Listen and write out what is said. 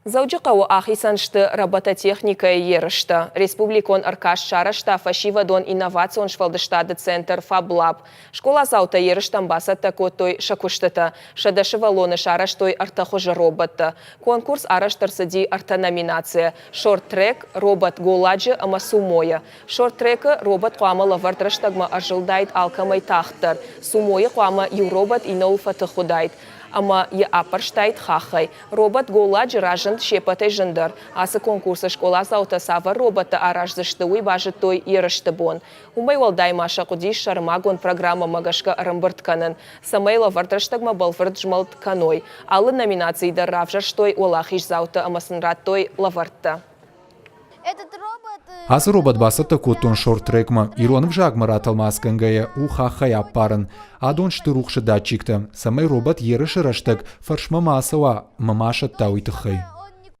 Дзӕуджыхъӕуы ахицӕн сты робототехникӕйы ерыстӕ. Республикон ӕркаст сарӕзта фӕсивӕдон инновацион сфӕлдыстады центр FabLab. Скъоладзаутӕ ерыстӕм бацӕттӕ кодтой сӕ куыстытӕ. 100 сывӕллоны сарӕзтой ӕртӕ хуызы роботтӕ. Конкурс арӕзт ӕрцыди ӕртӕ номинацийӕ – шорт-трек, робот голладжы ӕмӕ сумойы. Шорт-трекы робот хъуамӕ лӕвӕрд рӕстӕгмӕ ӕрзылдаид алкӕмӕй тагъддӕр. Сумойы хъуамӕ иу робот иннӕуыл фӕтых уыдаид ӕмӕ йӕ аппӕрстаид хаххӕй. Робот голладжы разынд се ппӕтӕй зындӕр. Ацы конкурсы скъоладзаутӕ цавӕр роботтӕ араздзысты, уый базыдтой ерысты бон. Уымӕй уӕлдай ма сӕ хъуыдис сӕрмагонд программӕмӕ гӕсгӕ ӕрӕмбырд кӕнын, цӕмӕй лӕвӕрд рӕстӕгмӕ бӕлвырд змӕлд кӕной. Алы номинацийы дӕр равзӕрстой уӕлахиздзаутӕ ӕмӕ сын радтой лӕвӕрттӕ. Ацы робот бацӕттӕ кодтон шорт-трекмӕ, ирон ӕвзагмӕ ратӕлмацгӕнгӕйӕ у хаххӕй аппарын. Адон сты рухсы датчиктӕ, цӕмӕй робот ерысы рӕстӕг фӕрсмӕ ма ацӕуа ӕмӕ ма асӕтта, уый тыххӕй.